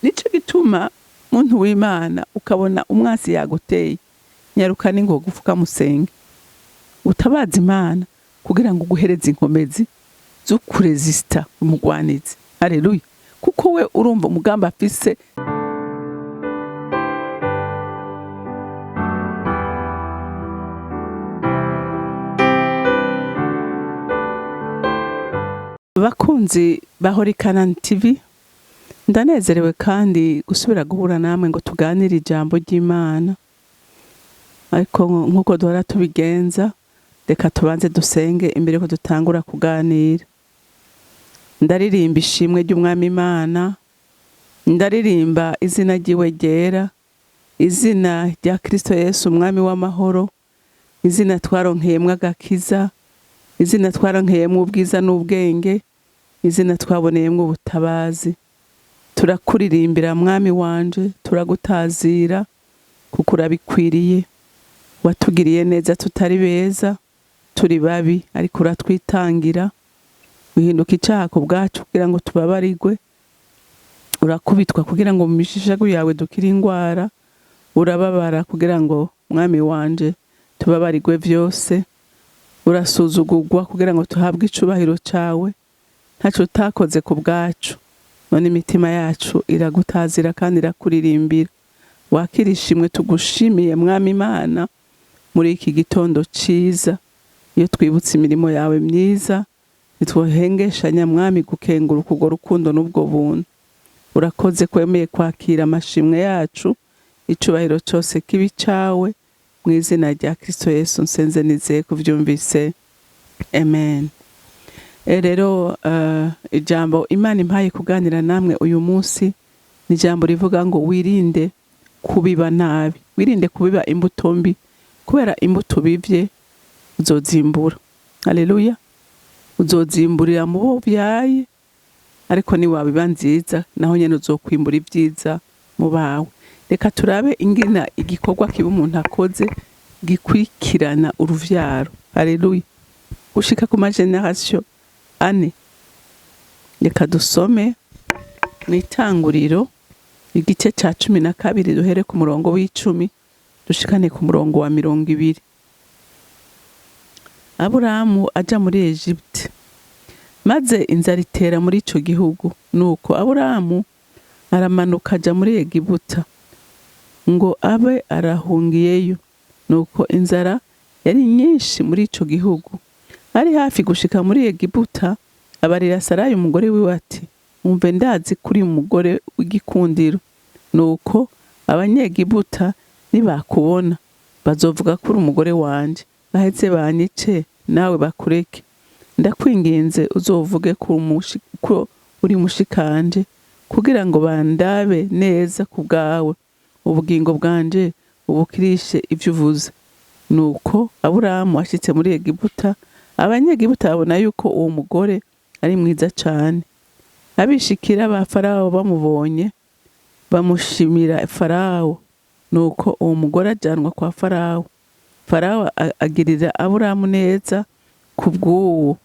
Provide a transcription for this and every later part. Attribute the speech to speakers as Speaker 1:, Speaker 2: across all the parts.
Speaker 1: Nico gituma muntu w'Imana ukabona umwansi yaguteye, nyaruka n'ingoga ufukamusenge, utabaza Imana kugira ngo uguhereze inkomezi zo kurezisita umugwanizi. Haleluya! Kuko we urumva umugambi afise. Bakunzi ba Holy Canaan TV, ndanezerewe kandi gusubira guhura namwe ngo tuganire ijambo ry'Imana. Ariko nk'uko duhora tubigenza, reka tubanze dusenge imbere ko dutangura kuganira. Ndaririmba ishimwe ry'Umwami Imana, ndaririmba izina ryiwe ryera, izina rya Kristo Yesu Umwami w'amahoro, izina twaronkeyemwo agakiza, izina twaronkeyemwo ubwiza n'ubwenge, izina twaboneyemwo ubutabazi. Turakuririmbira Mwami wanje, turagutazira kuko urabikwiriye. Watugiriye neza tutari beza, turi babi, ariko uratwitangira, uhinduka icaha ku bwacu kugira ngo tubabarirwe, urakubitwa kugira ngo mu mishishagu yawe dukire ingwara, urababara kugira ngo Mwami wanje tubabarirwe vyose, urasuzugurwa kugira ngo tuhabwe icubahiro cawe, ntaco utakoze ku bwacu. None imitima yacu iragutazira kandi irakuririmbira. Wakira ishimwe tugushimiye Mwami Imana muri iki gitondo ciza. Iyo twibutse imirimo yawe myiza, ntitwohengeshanya Mwami gukenguruka urwo rukundo n'ubwo buntu. Urakoze kwemeye kwakira amashimwe yacu, icubahiro cose kibe icawe, mu izina rya Kristo Yesu nsenze nizeye kuvyumvise. Amen. Rero ijambo Imana impaye kuganira namwe uyu munsi ni ijambo rivuga ngo wirinde kubiba nabi, wirinde kubiba imbuto mbi, kubera imbuto ubivye uzozimbura. Haleluya! Uzozimburira mu bo ubyaye, ariko niwabiba nziza naho nyene uzokwimbura ivyiza mu bawe. Reka turabe ingena igikorwa kiba umuntu akoze gikurikirana uruvyaro. Haleluya! Gushika ku ma generation ane. Reka dusome mw'itanguriro igice ca 12, duhere ku murongo w'10 dushikane ku murongo wa 20. Aburahamu aja muri Egypte, maze inzara itera muri ico gihugu. Nuko Aburahamu aramanuka aja muri Egibuta ngo abe arahungiyeyo. Nuko inzara yari nyinshi muri ico gihugu. Ari hafi gushika muri Egibuta, abarira Sarayi umugore wiwe ati: umve, ndazi kuri umugore w'igikundiro. Nuko abanyegibuta nibakubona bazovuga ko uri umugore wanje, baheze banyice nawe bakureke. Ndakwinginze uzovuge ko uri mushikanje, kugira ngo bandabe neza ku bwawe, ubugingo bwanje ubukirishe ivyo uvuze. Nuko Aburahamu ashitse muri Egibuta, abanyegibuta babona yuko uwo mugore ari mwiza cane. Abishikira ba Farawo bamubonye bamushimira Farawo. Nuko uwo mugore ajanwa kwa Farawo. Farawo agirira Aburahamu neza kubw'uwo,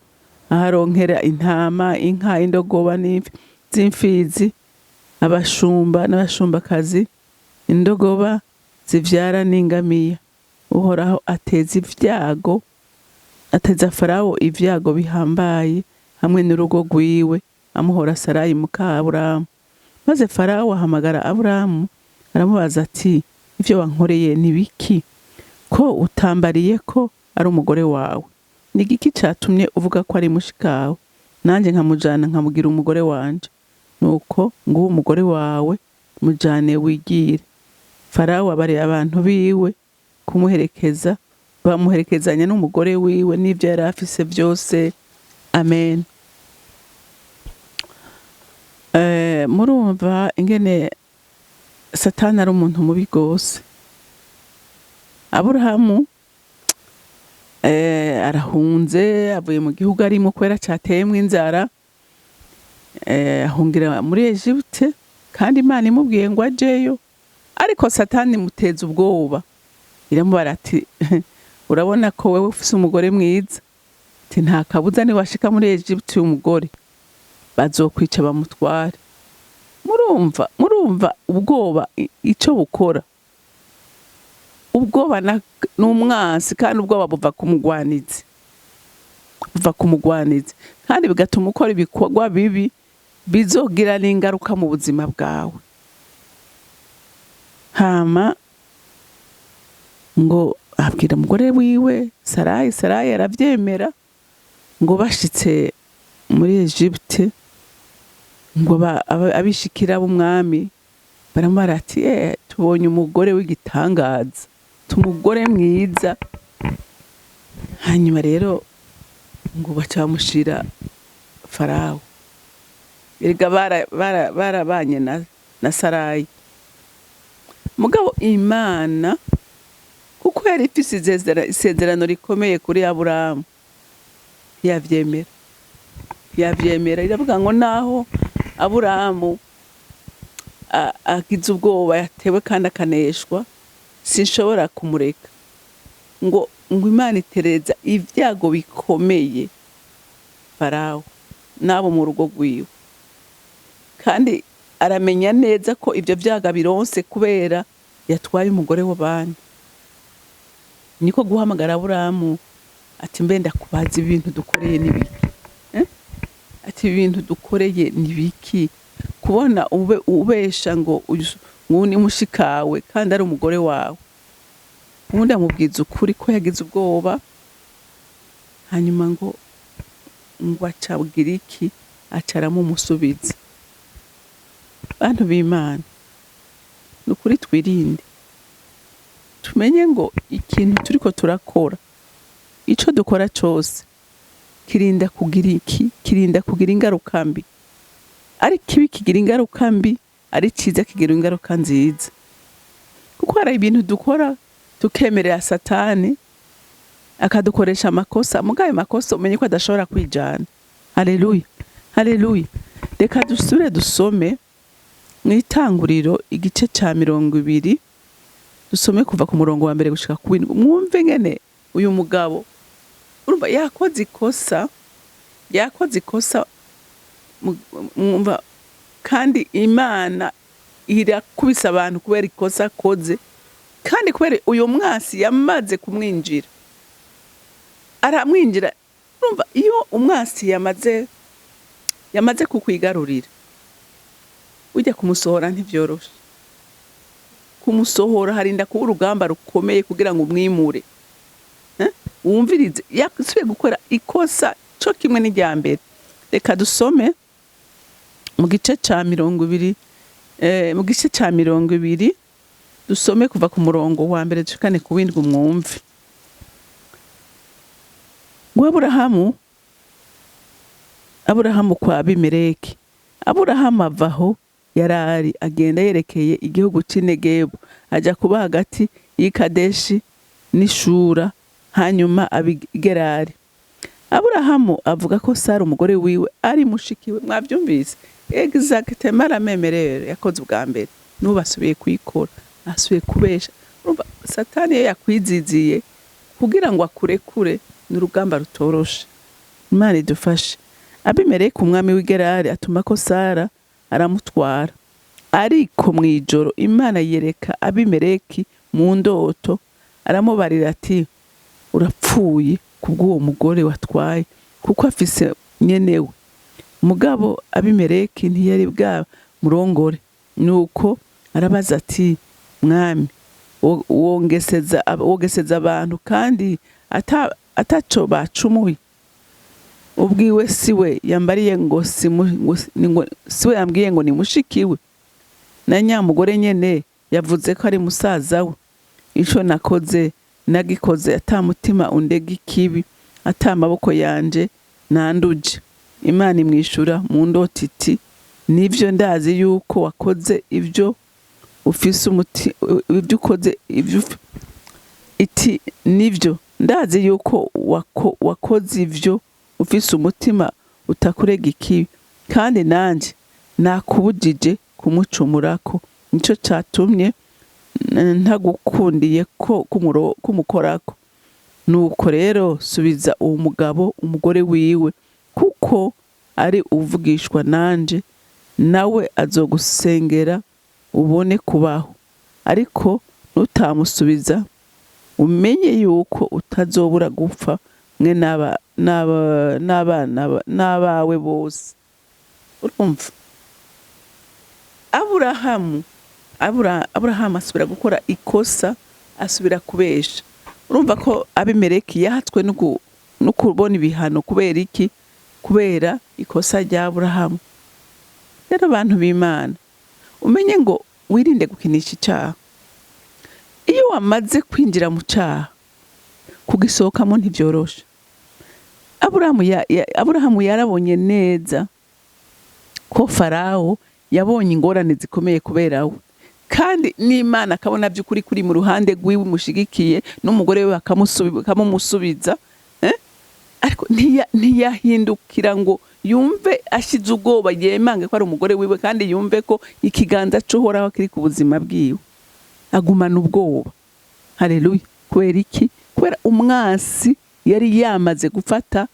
Speaker 1: aharonkera intama, inka, indogoba z'imfizi, abashumba n'abashumbakazi, indogoba zivyara n'ingamiya. Uhoraho ateza ivyago, ateza Farawo ivyago bihambaye hamwe n'urugo rwiwe, amuhora Sarayi muka Aburahamu. Maze Farawo ahamagara Aburahamu aramubaza ati: ivyo wankoreye ni biki, ko utambariye ko ari umugore wawe? Ni igiki catumye uvuga ko ari mushikawe, nanje nkamujana nkamugira umugore wanje? Nuko nguwo umugore wawe, mujane wigire. Farawo abarira abantu biwe kumuherekeza, bamuherekezanya n'umugore wiwe n'ivyo yari afise vyose. Amen. Murumva ingene Satani ari umuntu mubi gose. Aburahamu arahunze, avuye mu gihugu arimo kubera cateyemwo inzara, ahungira muri Egypte, kandi Imana imubwiye ngo ajeyo, ariko Satani imuteza ubwoba, iramubara ati: urabona ko wewe ufise umugore mwiza, ati nta kabuza niwashika muri Egypte uyu mugore bazokwica bamutware. Murumva Urumva ubwoba ico bukora? Ubwoba ni umwansi, kandi ubwoba buva ku mugwanizi, buva ku mugwanizi, kandi bigatuma ukora ibikorwa bibi bizogira n'ingaruka mu buzima bwawe. Hama ngo abwira umugore wiwe Sarayi, Sarayi aravyemera. Ngo bashitse muri Egypte, ngo abishikira b'umwami baramubara ati: "Tubonye umugore w'igitangaza, tumugore mwiza." Hanyuma rero ngo baca bamushira Farawo. Erega barabanye na Sarayi. Mugabo Imana, kuko yari ifise isezerano rikomeye kuri Aburahamu, yavyemera. Iravuga ngo naho Aburahamu agize ubwoba, yatewe kandi akaneshwa, sinshobora kumureka. Ngo Imana itereza ibyago bikomeye Farawo n'abo mu rugo rwiwe, kandi aramenya neza ko ibyo byago abironse kubera yatwaye umugore w'abandi. Niko guhamagara Aburahamu ati: "Mbe ndakubaza, ibintu dukoreye ni biki?" Eh? Ati: "Ibintu dukoreye ni biki, kubona ube ubesha ngo uyu ni mushikawe kandi ari umugore wawe?" Ubundi amubwiza ukuri ko yagize ubwoba. Hanyuma ngo acabwira iki? Aca aramumusubiza. Bantu b'Imana, ni ukuri twirinde, tumenye ngo ikintu turiko turakora, ico dukora cose kirinda kugira iki? Kirinda kugira ingaruka mbi. Ari kibi kigira ingaruka mbi, ari ciza kigira ingaruka nziza. Kuko hari ibintu dukora tukemerera Satani akadukoresha amakosa, mugabo ayo makosa umenye ko adashobora kwijana. Haleluya, haleluya! Reka dusubire dusome mu Itanguriro igice ca 20, dusome kuva ku murongo wa mbere gushika ku w'indwi, mwumve ngene uyu mugabo, urumva, yakoze ikosa, yakoze ikosa. Mwumva, kandi Imana irakubise abantu kubera ikosa akoze, kandi kubera uyu mwasi yamaze kumwinjira, aramwinjira. Urumva, iyo umwasi yamaze kukwigarurira, ujya kumusohora ntivyoroshe. Kumusohora harinda kuba urugamba rukomeye kugira ngo umwimure. Eh? Wumvirize, yasubiye gukora ikosa co kimwe n'irya mbere. Reka dusome mu gice ca 20, mu gice ca 20, dusome kuva ku murongo wa mbere dushikane ku w'indwi, mwumve. Ngo Aburahamu kwa Abimeleki. Aburahamu ava aho yarari, agenda yerekeye igihugu c'i Negebu, aja kuba hagati y'i Kadeshi n'Ishura, hanyuma aba i Gerari. Aburahamu avuga ko Sara umugore wiwe ari mushikiwe. Mwavyumvise? Exactement la même erreur yakoze ubwa mbere, n'ubu asubiye kuyikora, asubiye kubesha. Urumva, Satani iyo yakwiziziye, kugira ngo akurekure ni urugamba rutoroshe. Imana idufashe. Abimeleki umwami w'i Gerari atuma ko Sara, aramutwara. Ariko mw'ijoro Imana yereka Abimeleki mu ndoto, aramubarira ati: "Urapfuye kubw'uwo mugore watwaye, kuko afise nyenewe." Mugabo Abimeleki ntiyari bwa murongore. Nuko arabaza ati: "Mwami, wogeseza abantu kandi ataco bacumuye? Ubwiwe siwe yambariye ngo siwe yambwiye ngo ni mushikiwe? Na nyamugore nyene yavuze ko ari musaza we. Ico nakoze nagikoze ata mutima undega ikibi, ata maboko yanje nanduje." Imana imwishura mu ndoto iti: "Nivyo, ndazi yuko wakoze ibyo ufise umuti, ibyo ukoze ibyo iti: "Nivyo, ndazi yuko wakoze ivyo ufise umutima utakurega ikibi, kandi nanje nakubujije kumucumurako, nico catumye ntagukundiye ko kumukorako. Nuko rero subiza uwo mugabo umugore wiwe, kuko ari uvugishwa nanje, nawe azogusengera." Ubone kubaho. Ariko nutamusubiza, umenye yuko utazobura gupfa, mwe n'abana n'abawe bose. Urumva, Aburahamu asubira gukora ikosa, asubira kubesha. Urumva ko Abimeleki yahatswe no kubona ibihano. Kubera iki? Kubera ikosa rya Aburahamu. Rero abantu b'Imana, umenye ngo wirinde gukinisha icaha. Iyo wamaze kwinjira mu caha, kugisohokamo ntivyoroshe. Aburahamu yarabonye neza ko Farawo yabonye ingorane zikomeye kubera we, kandi n'Imana akabona by'ukuri kuri mu ruhande rwiwe, imushigikiye, n'umugore we bakamumusubiza, eh? Ariko ntiyahindukira ngo yumve ashize ubwoba, yemange ko ari umugore wiwe, kandi yumve ko ikiganza c'Uhoraho kiri ku buzima bwiwe. Agumana ubwoba. Haleluya! Kubera iki? Kubera umwansi yari yamaze gufata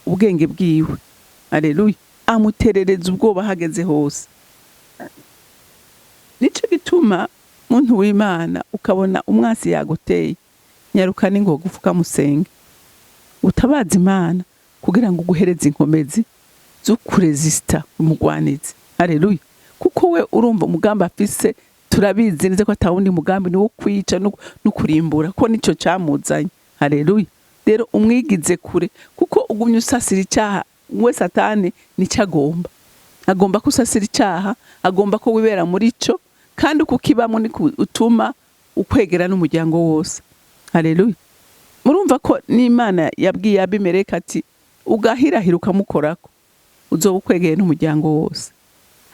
Speaker 1: ubwenge bwiwe. Haleluya! Amuterereza ubwoba ahageze hose. Nico gituma, muntu w'Imana, ukabona umwansi yaguteye, nyaruka n'ingoga, ufukamusenge, utabaza Imana kugira ngo uguhereze inkomezi zo kurezisita umugwanizi. Haleluya! Kuko we, urumva, umugambi afise turabizi neza ko atawundi mugambi, ni wo kwica no kurimbura, ko nico camuzanye. Haleluya! Rero umwigize kure, kuko ugumye usasira icyaha, we Satani nicyo agomba. Agomba ko usasira icyaha, agomba ko wibera muri cyo, kandi uko ukibamo niko utuma ukwegera n'umuryango wose. Haleluya! Murumva ko n'Imana yabwiye Abimeleki ati: "Ugahirahira ukamukorako, uzoba ukwegeye n'umuryango wose."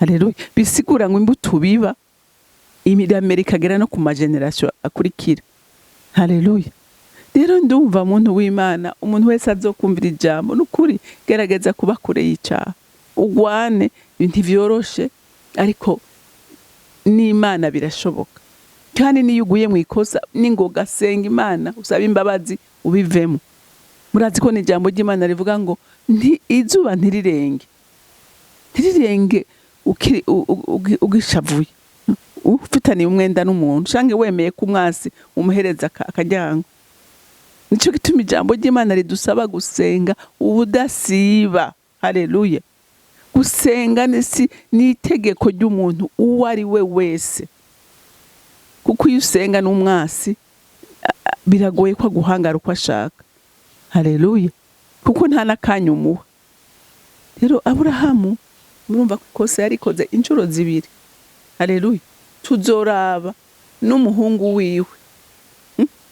Speaker 1: Haleluya! Bisigura ngo imbuto ubiba iramera, ikagera no ku ma générations akurikira. Haleluya! Rero ndumva, muntu w'Imana, umuntu wese azokumvira ijambo, nukuri gerageza kuba kure y'icyaha, ugwane. Ntivyoroshe, ariko n'Imana birashoboka. Kandi niyo uguye mu ikosa, n'ingoga senga Imana, usaba imbabazi, ubivemo. Murazi ko n'ijambo ry'Imana rivuga ngo izuba ntirirenge, ntirirenge ugishavuye, ufitaniye umwenda n'umuntu, canke wemeye ko umwasi umuhereza akaryango. Nico gituma ijambo ry'Imana ridusaba gusenga ubudasiba. Haleluya! Gusenga ni itegeko ry'umuntu uwo ari we wese, kuko iyo usenga n'umwasi biragoye ko aguhangara uko ashaka. Haleluya! Kuko nta n'akanya umuha. Rero Aburahamu, murumva ko ikosa yarikoze inshuro zibiri. Haleluya! Tuzoraba n'umuhungu wiwe,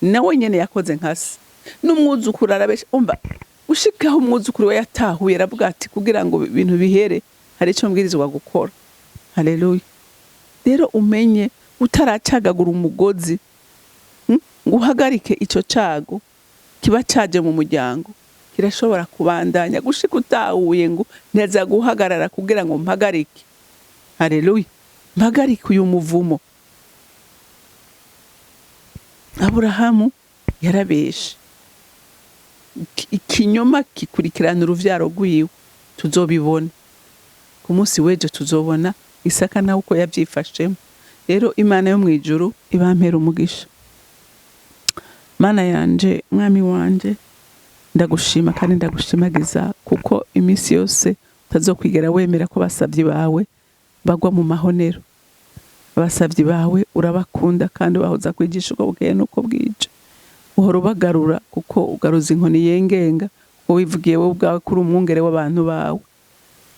Speaker 1: Nawe nyene yakoze nka se, n'umwuzukuru arabesha. Umva, ushikaho umwuzukuru we yatahuye, aravuga ati: "Kugira ngo ibintu bihere, hari ico mbwirizwa gukora." Haleluya! Rero umenye utaracagagura umugozi, ngo uhagarike ico cago kiba caje mu muryango, kirashobora kubandanya gushika utahuye ngo nteza guhagarara kugira ngo mpagarike. Haleluya! Mpagarike uyu muvumo. Aburahamu yarabeshe. Ikinyoma gikurikirana uruvyaro rwiwe. Tuzobibona ku munsi w'ejo, tuzobona Isaka nawe uko yavyifashemo. Rero Imana yo mw'ijuru ibampera umugisha. Mana yanje, Mwami wanje, ndagushima kandi ndagushimagiza, kuko iminsi yose utazokwigera wemera ko abasavyi bawe bagwa mu mahonero. Abasavyi bawe urabakunda, kandi ubahoza kwigisha uko bukeye n'uko bwije. Uhora ubagarura, kuko ugaruza inkoni yengenga, kuko wivugiye wowe ubwawe kuri umwungere w'abantu bawe.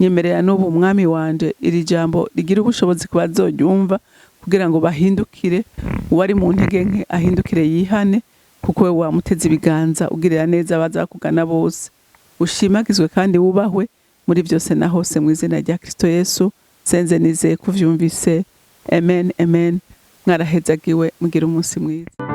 Speaker 1: Nyemerera n'ubu, Umwami wanje, iri jambo rigira ubushobozi ku bazoryumva, kugira ngo bahindukire. Uwari mu ntege nke ahindukire, yihane, kuko we wamuteze ibiganza, ugirira neza abaza bakugana bose. Ushimagizwe kandi wubahwe muri byose na hose, mu izina rya Kristo Yesu senze nizeye kuvyumvise. Amen, amen. Mwarahezagiwe, mugira umunsi mwiza.